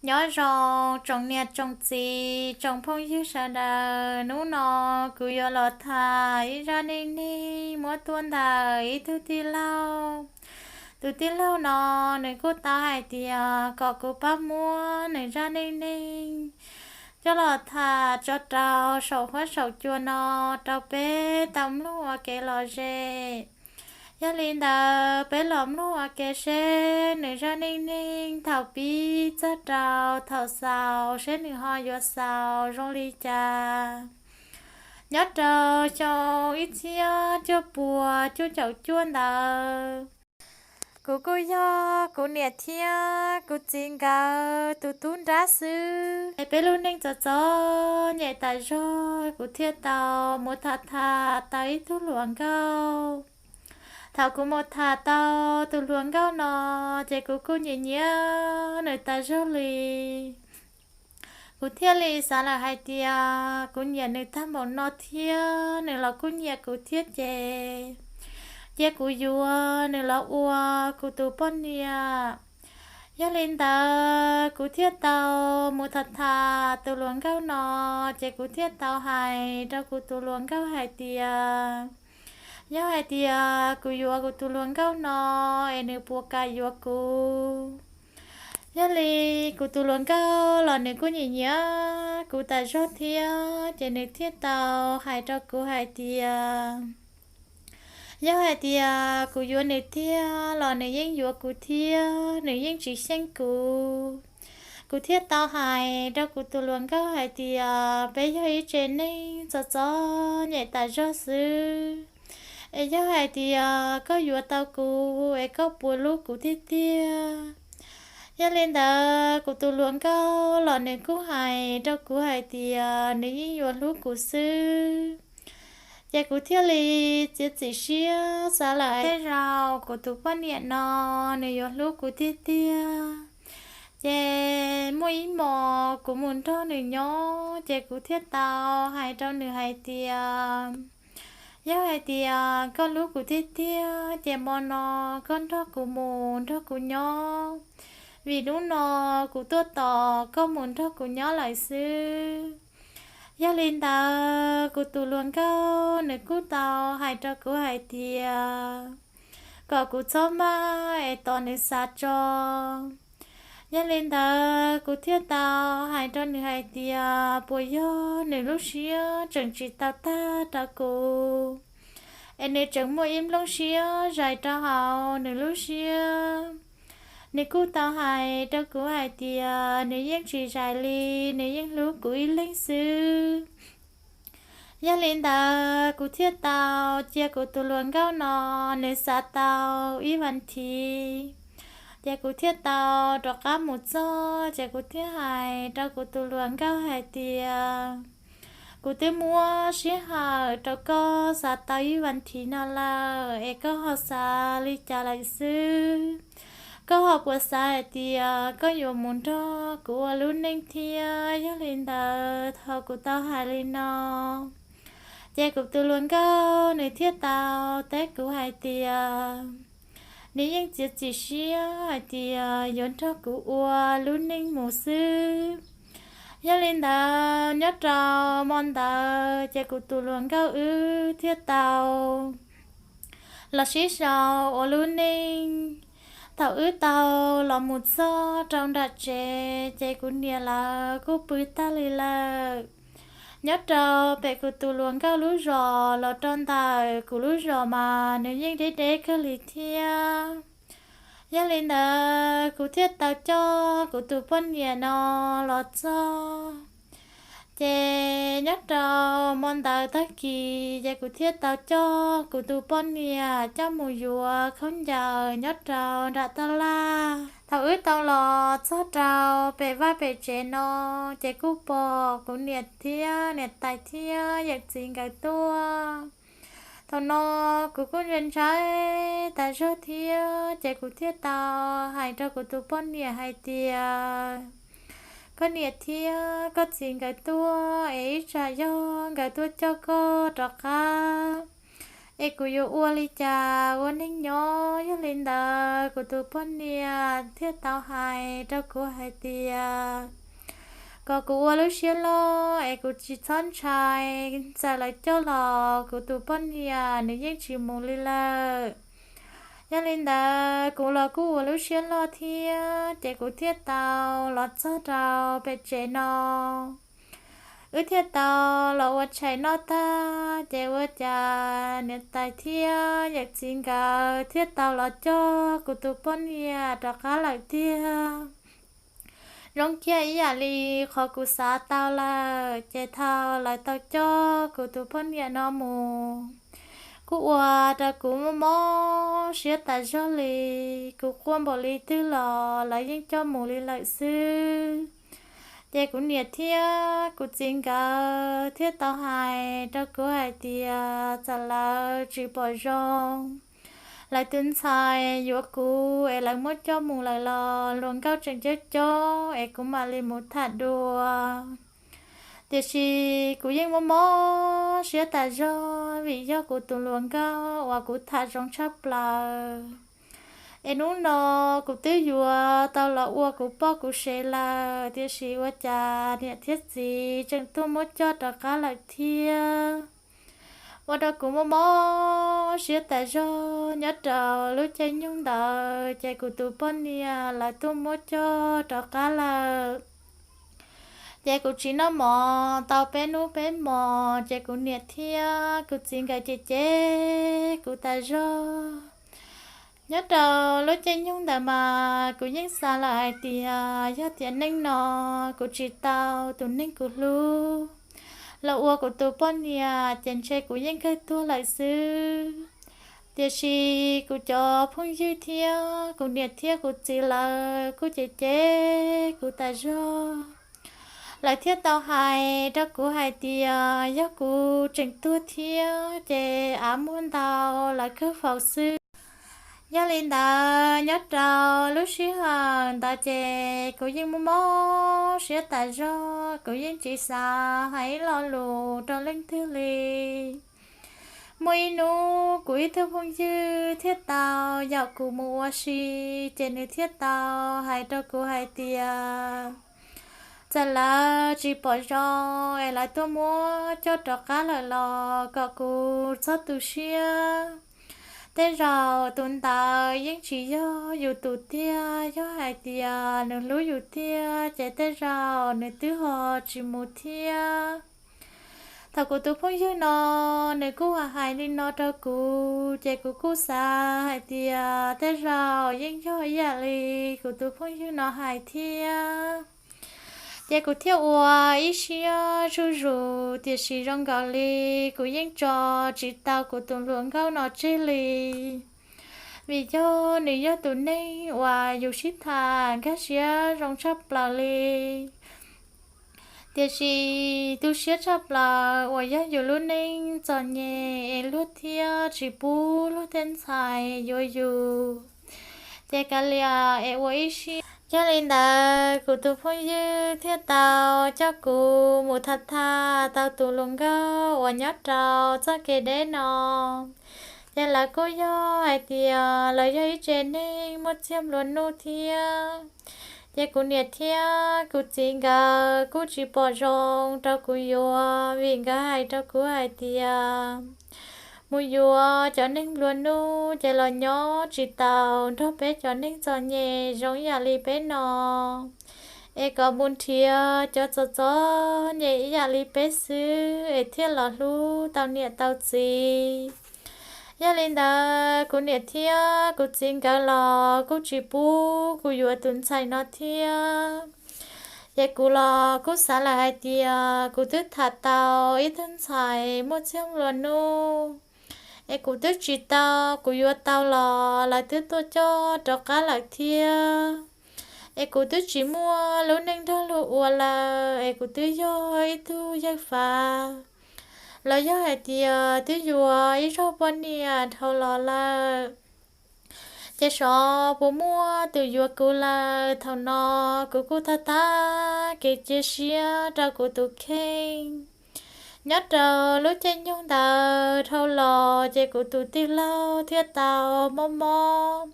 Nyob zoo tsoom niam tsoom txiv tsoom phooj ywg sawv daws, hnub no kuv yuav los tham ib zaj neej neeg muab tuaj ntawm ib tug tij laug. Tus tij laug no nws kuj tau hais tias kom kuv pab muab nws zaj neej neeg coj los tham tso rau saum huab saum cua no rau peb tau mloog ua kev lom zem. Yog li ntawd peb los mloog ua ke seb nws zaj neej neeg thaum pib txog rau thaum xaus seb nws ho yuav xaus zoo li cas. Nyob rau xyoo ib txhiab cuaj puas cuaj caum cuaj ntawd, kuv kuj yog kuv niam thiab kuv txiv nkawd tus tub nrab xwb. Es peb lub neej txom txom nyem tas zog, kuv thiaj tau mus tham tham tau ib tug hluas nkauj. Thaum kuv mus tham tau tus hluas nkauj no, ces kuv kuj nyiam nyiam nws tas zog li. Kuv thiaj li xav lawm hais tias kuv nyiam nws tag npaum no thiab nws los kuj nyiam kuv thiab ces cia kuv yuav nws los ua kuv tus poj niam. Yog li ntawd kuv thiaj tau mus tham tham tus hluas nkauj no, ces kuv thiaj tau hais rau kuv tus hluas nkauj hais tias, yog hais tias kuv yuav kuv tus hluas nkauj no, es nws puas kam yuav kuv. Yog li kuv tus hluas nkauj los nws kuj nyiam nyiam kuv tas zog thiab, ces nws thiaj tau hais rau kuv hais tias, yog hais tias kuv yuav nws tiag los nws yeej yuav kuv thiab, nws yeej tsis xyeej kuv. Kuv thiaj tau hais rau kuv tus hluas nkauj hais tias, peb yog ib tsev neeg txom txom nyem tas zog xwb, es yog hais tias koj yuav tau kuv es koj puas hlub kuv tiag tiag? Yog li ntawd kuv tus hluas nkauj los nws kuj hais rau kuv hais tias nws yeej yuav hlub kuv xwb. Ces kuv thiaj li txiav txim siab xav lawm, tej zaum kuv tus poj niam no nws yuav hlub kuv tiag tiag. Ces muaj ib hmos kuv mus nrog nws nyob, ces kuv thiaj tau hais rau nws hais tias, yog hais tias koj hlub kuv tiag tiag, ces hmo no koj nrog kuv mus nrog kuv nyob, vim hnub no kuv tuaj tos koj mus nrog kuv nyob lawm xwb. Yog li ntawd kuv tus hluas nkauj nws kuj tau hais rau kuv hais tias, kom kuv txhob maj es tos nws xav tso. Yog li ntawd kuv thiaj tau hais rau nws hais tias, puas yog nws lub siab tseem tsis tau tag rau kuv, es nws tseem muaj ib nplooj siab zais rau hauv nws lub siab. Nws kuj tau hais rau kuv hais tias nws yeej tsis zais li, nws yeej hlub kuv ib leeg xwb. Yog li ntawd kuv thiaj tau cia kuv tus hluas nkauj no nws xav tau ib vas thiv, ces kuv thiaj tau rov qab mus txog, ces kuv thiaj hais rau kuv tus hluas nkauj hais tias, kuv twb muab sij hawm rau koj xav tau ib vas thiv no lawm, es koj ho xav li cas lawm xwb? Koj ho puas xav hais tias koj yuav mus nrog kuv ua lub neej thiab? Yog li ntawd thaum kuv tau hais li no, ces kuv tus hluas nkauj nws thiaj tau teb kuv hais tias, nws yeej txiav txim siab hais tias yuav nrog kuv ua lub neej mus xwb. Yog li ntawd nyob rau hmo ntawd ces kuv tus hluas nkauj wb thiaj tau los sib sau ua lub neej. Thaum wb tau los mus txog rau nram tsev ces kuv niam lawv kuj pw tag li lawm. Nyob rau pem kuv tus hluas nkauj lub zos los rau ntawm kuv lub zos mas nws yeej deb deb kawg li thiab. Yog li ntawd kuv thiaj tau coj kuv tus poj niam no los txog. Ces nyob rau hmo ntawd tag kis ces kuv thiaj tau coj kuv tus poj niam coj mus yuav khaub ncaws nyob rau nram taj laj. Thaum wb tau los txog rau pem vaj pem tsev no, ces kuj pom kuv niam thiab niam tais thiab yawm txiv nkawd tuaj. Thaum no kuv kuj ntshai ntshai tas zog thiab, ces kuv thiaj tau hais rau kuv tus poj niam hais tias, koj niam thiab koj txiv nkawd tuaj es ib tsam yog nkawd tuaj coj koj rov qab, es kuv yuav ua li cas ua neej nyob. Yog li ntawd kuv tus poj niam thiaj tau hais rau kuv hais tias kom kuv ua lub siab loj es kuv tsis txhob ntshai, txawm lawv coj los kuv tus poj niam nws yeej tsis mus li lawm. Yog li ntawd kuv los kuj ua lub siab loj thiab ces kuv thiaj tau los txog rau pem tsev no. Wb thiaj tau los ua tshais noj tag ces ua cas niam tais thiab yawm txiv nkawd thiaj tau los coj kuv tus poj niam rov qab lawm tiag. Zoo kiag ib yam li qhov kuv xav tau lawm ces thaum lawv tau coj kuv tus poj niam no mus, kuj ua rau kuv mob mob siab tas zog li. Kuv quaj npaum li twg los lawv yeej coj mus li lawm xwb. Ces kuv niam thiab kuv txiv nkawd thiaj tau hais rau kuv hais tias txawm lawv tsis pom zoo, lawv tus ntxhais yuav kuv es lawv muab coj mus lawm los hluas nkauj tseem coob coob es kuv mam li mus tham dua. Tiam sis kuv yeej mob mob siab tas zog vim yog kuv tus hluas nkauj uas kuv tham zoo tshaj plaws. Es hnub no kuv twb yuav tau los ua kuv poj kuv sev lawm, tiam sis ua cas niam thiab txiv tseem tuaj muab coj rov qab lawm thiab. Ua rau kuv mob mob siab tas zog. Nyob rau lub caij nyoog ntawd ces kuv tus poj niam lawv tuaj muab coj rov qab lawm. Ces kuv tsis noj mov tau peb hnub peb hmos, ces kuv niam thiab kuv txiv nkawd cem cem kuv tas zog. Nyob rau lub caij nyoog ntawd mas kuv yeej xav lawm hais tias yog tias neej no kuv tsis tau tus neeg kuv hlub los ua kuv tus poj niam ces ntshe kuv yeej kawg tuag lawm xwb. Tiam sis kuv cov phooj ywg thiab kuv niam thiab kuv txiv lawv kuj cem cem kuv tas zog. Lawv thiaj tau hais rau kuv hais tias yog kuv tseem tuag thiab ces av muaj ntau lawv kawg faus xwb. Yog li ntawd nyob rau lub sij hawm ntawd ces kuv yeej mob mob siab tas zog, kuv yeej tsis xav hais ib lo lus rau leej twg li. Muaj ib hnub kuv ib tug phooj ywg thiaj tau yaum kuv mus ua si, ces nws thiaj tau hais rau kuv hais tias txawm lawv tsis pom zoo es lawv tuaj muab coj rov qab lawm los kom kuv txhob tu siab. Tej zaum tus ntawd yeej tsis yog yus tus tiag, yog hais tias nws hlub yus tiag ces tej zaum nws twb ho tsis mus thiab. Thaum kuv tus phooj ywg no nws kuj hais li no rau kuv ces kuv kuj xav hais tias tej zaum yeej yog ib yam li kuv tus phooj ywg no hais thiab. Ces kuv thiaj ua ib siab zuj zus, tiam sis zoo nkaus li kuv yeej tso tsis tau kuv tus hluas nkauj no tseg li. Vim yog nws yog tus neeg uas yus sib tham nkag siab zoo tshaj plaws li. Tiam sis tu siab tshaj plaws uas yog yus lub neej txom nyem es luag thiab tsis pub luag tej ntxhais yuav yus, ces kav liam es ua ib siab. Yog li ntawd kuv tus phooj ywg thiaj tau coj kuv mus tham tham tau tus hluas nkauj uas nyob rau txoj kev deb no. Ces lawv kuj yog hais tias lawv yog ib tsev neeg muaj txiag nplua nuj thiab. Ces kuv niam thiab kuv txiv nkawd kuj tsis pom zoo rau kuv yuav, vim nkawd hais rau kuv hais tias mus yuav cov neeg nplua nuj ces los nyob tsis tau nrog peb cov neeg txom nyem zoo ib yam li peb no, es kom mus nrhiav cov txom txom nyem ib yam li peb xwb es thiaj los hlub tau niam tau txiv. Yog li ntawd kuv niam thiab kuv txiv nkawd los kuj tsis pub kuv yuav tus ntxhais no thiab. Ces kuv los kuj xav lawm hais tias kuv twb tham tau ib tug ntxhais muaj txiag nplua nuj, es kuv twb tsis tau, kuv yuav tau los lawv twb tuaj coj rov qab lawm thiab. Es kuv twb tsis muaj lub neej nrog luag ua lawm, es kuv twb yog ib tug yawg fav, los yog hais tias twb yuav ib zaug poj niam dhau los lawm, ces xyov puas muaj tus yuav kuv lawm. Thaum no kuv kuj thab thab kev cia siab rau kuv tus kheej. Nyob rau lub caij nyoog ntawd dhau los ces kuv tus tij laug thiaj tau mob mob.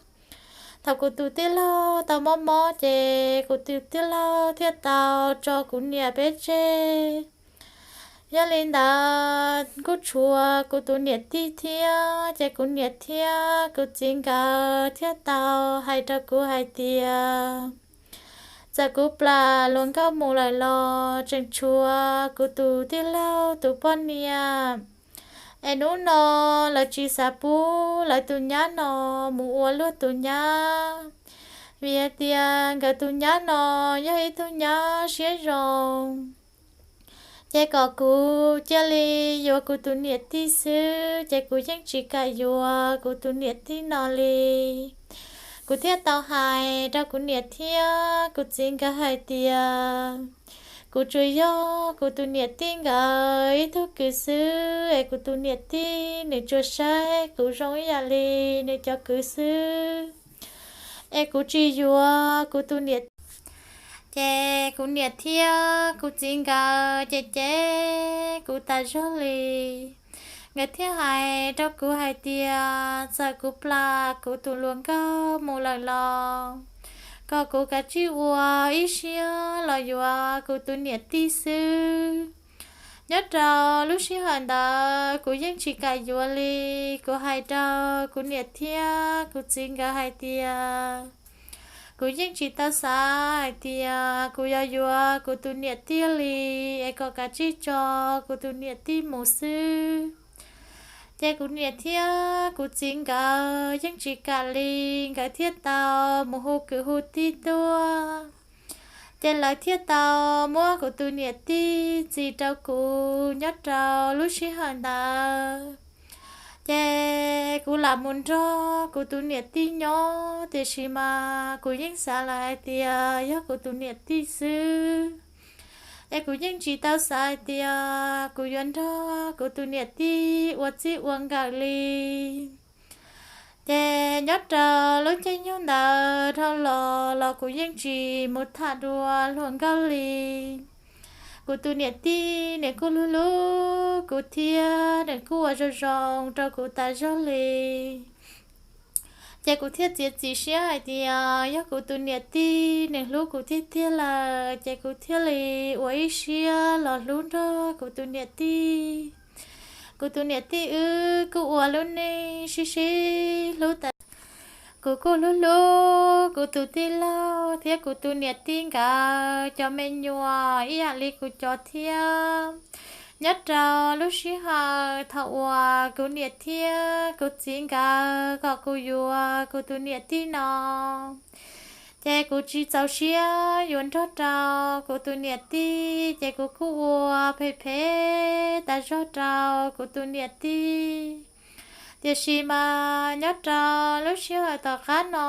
Thaum kuv tus tij laug tau mob mob ces kuv tus tij laug thiaj tau tso kuv niam peb tseg. Yog li ntawd kuj tshuav kuv tus niam tij thiab, ces kuv niam thiab kuv txiv nkawd thiaj tau hais rau kuv hais tias, txawm kuv plam hluas nkauj mus lawm los tseem tshuav kuv tus tij laug tus poj niam, es hnub no lawv tsis xav pub lawv tus nyab no mus ua luag tus nyab, vim hais tias nkawd tus nyab no yog ib tug nyab siab zoo. Ces kom kuv cia li yuav kuv tus niam tij xwb, ces kuv yeej tsis kam yuav kuv tus niam tij no li. Kuv thiaj tau hais rau kuv niam thiab kuv txiv nkawd hais tias, kuv tsuas yog kuv tus niam tij nkawd ib tug kwv xwb, es kuv tus niam tij nws tsuas saib kuv zoo ib yam li nws cov kwv xwb, es kuv tsis yuav kuv tus niam Ces kuv niam thiab kuv txiv nkawd ces cem kuv tas zog li. Nkawd thiaj hais rau kuv hais tias txawm kuv plam kuv tus hluas nkauj mus lawm los kom kuv kav tsij ua ib siab los yuav kuv tus niam tij xwb. Nyob rau lub sij hawm ntawd kuv yeej tsis kam yuav li. Kuv hais rau kuv niam thiab kuv txiv nkawd hais tias kuv yeej tsis tau xav hais tias kuv yuav yuav kuv tus niam tij li, es kom kav tsij tso kuv tus niam tij mus xwb. Ces kuv niam thiab kuv txiv nkawd yeej tsis kam li, nkawd thiaj tau mus hu kwv hu tij tuaj. Ces lawv thiaj tau muab kuv tus niam tij txis rau kuv nyob rau lub sij hawm ntawd. Ces kuv lam mus nrog kuv tus niam tij nyob, tiam sis mas kuv yeej xav lawm hais tias yog kuv tus niam tij xwb, es kuv yeej tsis tau xav hais tias kuv yuav nrog kuv tus niam tij ua txij ua nkawm li. Ces nyob rau lub caij nyoog ntawd dhau los los kuv yeej tsis mus tham dua hluas nkauj li. Kuv tus niam tij nws kuj hlub hlub kuv thiab nws kuj ua zoo zoo rau kuv tas zog li. Ces kuv thiaj txiav txim siab hais tias yog kuv tus niam tij nws hlub kuv tiag tiag lawm, ces kuv thiaj li ua ib siab los hlub nrog kuv tus niam tij. Kuv tus niam tij wb kuj ua lub neej sib sib hlub tas. Kuv kuj hlub hlub kuv tus tij laug thiab kuv tus niam tij nkawd cov me nyuam ib yam li kuv cov thiab. Nyob rau lub sij hawm thaum uas kuv niam thiab kuv txiv nkawd kom kuv yuav kuv tus niam tij no, ces kuv tsis txaus siab yuav nrog rau kuv tus niam tij, ces kuv kuj ua phem phem tas zog rau kuv tus niam tij. Tiam sis mas nyob rau lub sij hawm tom qab no,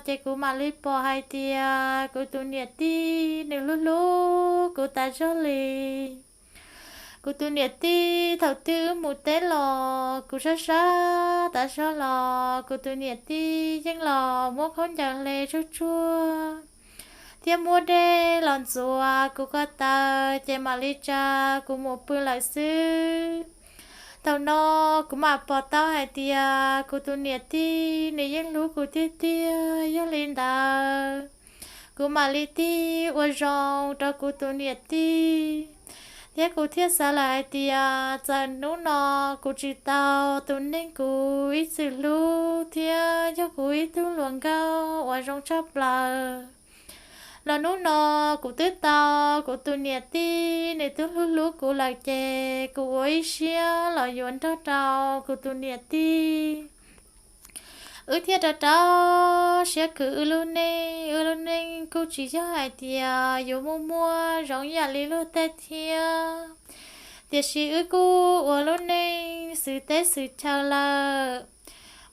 ces kuv mam li pom hais tias kuv tus niam tij nws hlub hlub kuv tas zog li. Kuv tus niam tij thaum twg wb mus teb los kuv sab sab tas zog los kuv tus niam tij yeej los muab khaub ncaws hle tsuag tsuag thiab muab dej los ntxuav kuv ko taw, ces mam li tsa kuv mus pw lawm xwb. Thaum no kuv mam pom tau hais tias kuv tus niam tij nws yeej hlub kuv tiag tiag. Yog li ntawd, kuv mam li tig ua zoo rau kuv tus niam tij, thiab kuv thiaj xav lawm hais tias txawm hnub no kuv tsis tau tus neeg kuv ib txwm hlub thiab yog kuv ib tug hluas nkauj uas zoo tshaj plaws los hnub no kuv twb tau kuv tus niam tij nws twb hlub hlub kuv lawm, ces kuv ua ib siab los yuav nrog rau kuv tus niam tij. Wb thiaj rau rau siab khwv wb lub neej. Wb lub neej kuj tsis yog hais tias yuav muaj muaj zoo ib yam li luag tej thiab, tiam sis wb kuj ua lub neej xwv teb xwv chaw lawm.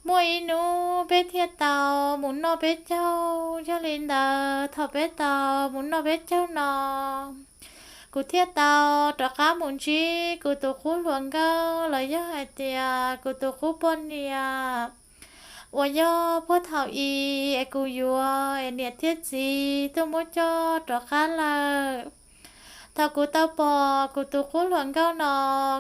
Muaj ib hnub peb thiaj tau mus noj peb caug. Yog li ntawd thaum peb tau mus noj peb caug no, kuv thiaj tau rov qab mus ntsib kuv tus qub hluas nkauj los yog hais tias kuv tus qub poj niam uas yog puag thaum i es kuv yuav es niam thiab txiv tuaj muab coj rov qab lawm. Thaum kuv tau pom kuv tus qub hluas nkauj no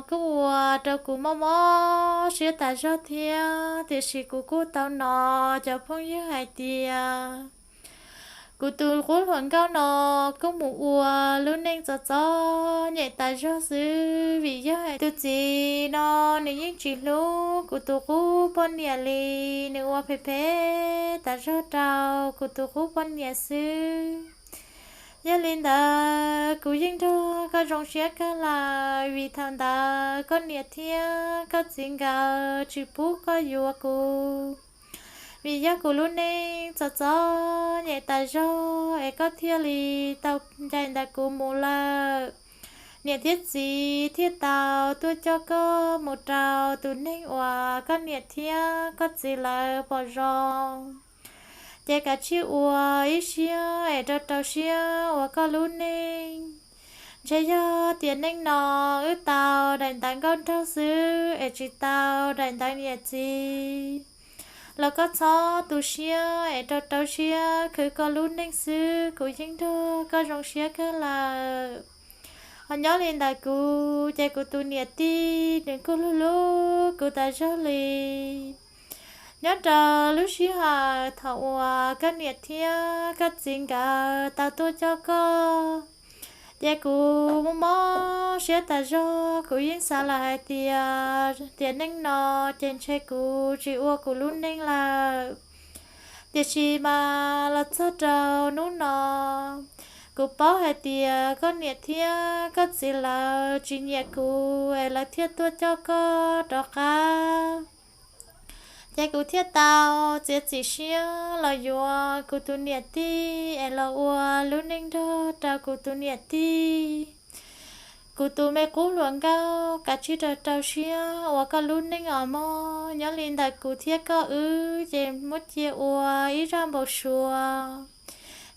kuj ua rau kuv mob mob siab tas zog thiab, tiam sis kuv kuj tau hnov cov phooj ywg hais tias kuv tus qub hluas nkauj no kuj mus ua lub neej txom txom nyem tas zog xwb, vim yog hais tus txiv no nws yeej tsis hlub kuv tus qub poj niam li, nws ua phem phem tas zog rau kuv tus qub poj niam xwb. Yog li ntawd kuv yeej nrog koj zoo siab kawg lawm, vim thaum ntawd koj niam thiab koj txiv nkawd tsis pub koj yuav kuv, vim yog kuv lub neej txom txom nyem tas zog es koj thiaj li tau ncaim ntawm kuv mus lawm. Niam thiab txiv thiaj tau tuaj coj koj mus rau tus neeg uas koj niam thiab koj txiv lawv pom zoo. Ces kav tsij ua ib siab es rau rau siab ua koj lub neej. Ntshe yog tiam neej no wb tau daim ntawv nkauj nraug xwb es tsis tau daim ntawv niam txiv los koj txhob tu siab es rau rau siab khwv koj lub neej xwb, kuv yeej nrog koj zoo siab kawg lawm. Ho nyob li ntawm kuv ces kuv tus niam tij nws kuj hlub hlub kuv tas zog li. Nyob rau lub sij hawm thaum uas koj niam thiab koj txiv nkawd tau tuaj coj koj, ces kuv mob mob siab tas zog, kuv yeej xav lawm hais tias tiam neej no ces ntshe kuv tsis ua kuv lub neej lawm. Tiam sis mas los txog rau hnub no, kuv paub hais tias koj niam thiab koj txiv lawv tsis nyiam kuv es lawv thiaj tuaj coj koj rov qab. Ces kuv thiaj tau txiav txim siab los yuav kuv tus niam tij es los ua lub neej nrog rau kuv tus niam tij. Kuv tus me qub hluas nkauj, kav tsij rau rau siab ua koj lub neej os mog. Nyob li ntawm kuv thiab koj wb ces muab cia ua ib zaj npau suav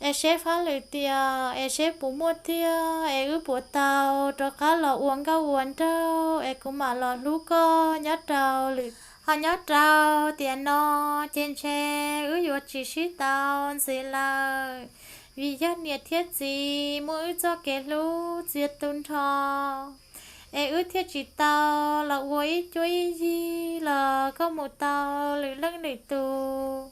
es seb fab lwm tiam es seb puas muaj tiag es wb puas tau rov qab los ua nkauj ua nraug es kuv mam los hlub koj nyob rau lwm. Ho nyob rau tiam no ces ntshe wb yuav tsis sib tau ntxiv lawm, vim yog niam thiab txiv muab wb txoj kev hlub txiav tu nrho, es wb thiaj tsis tau los ua ib cuab ib yig los koj mus tau lwm leej lwm tus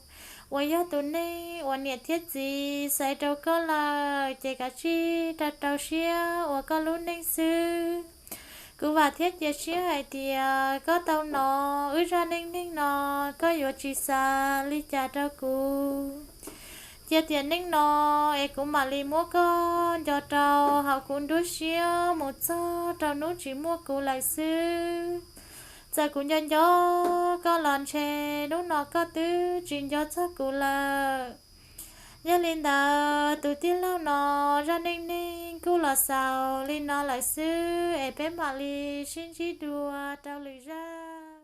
uas yog tus neeg uas niam thiab txiv xaiv rau koj lawm. Ces kav tsij rau rau siab ua koj lub neej xwb. Kuv vam thiab cia siab hais tias koj tau hnov wb zaj neej neeg no, koj yuav tsis xav li cas rau kuv. Cia tiam neej no es kuv mam li muab koj nco rau hauv kuv nruab siab mus txog rau hnub tsis muaj kuv lawm xwb. Txawm kuv nco nco koj los ntshe hnub no koj twb tsis nco txog kuv lawm. Yog li ntawd tus tij laug no zaj neej neeg kuj los xaus li no lawm xwb, es peb mam li sib ntsib dua rau lwm zaj.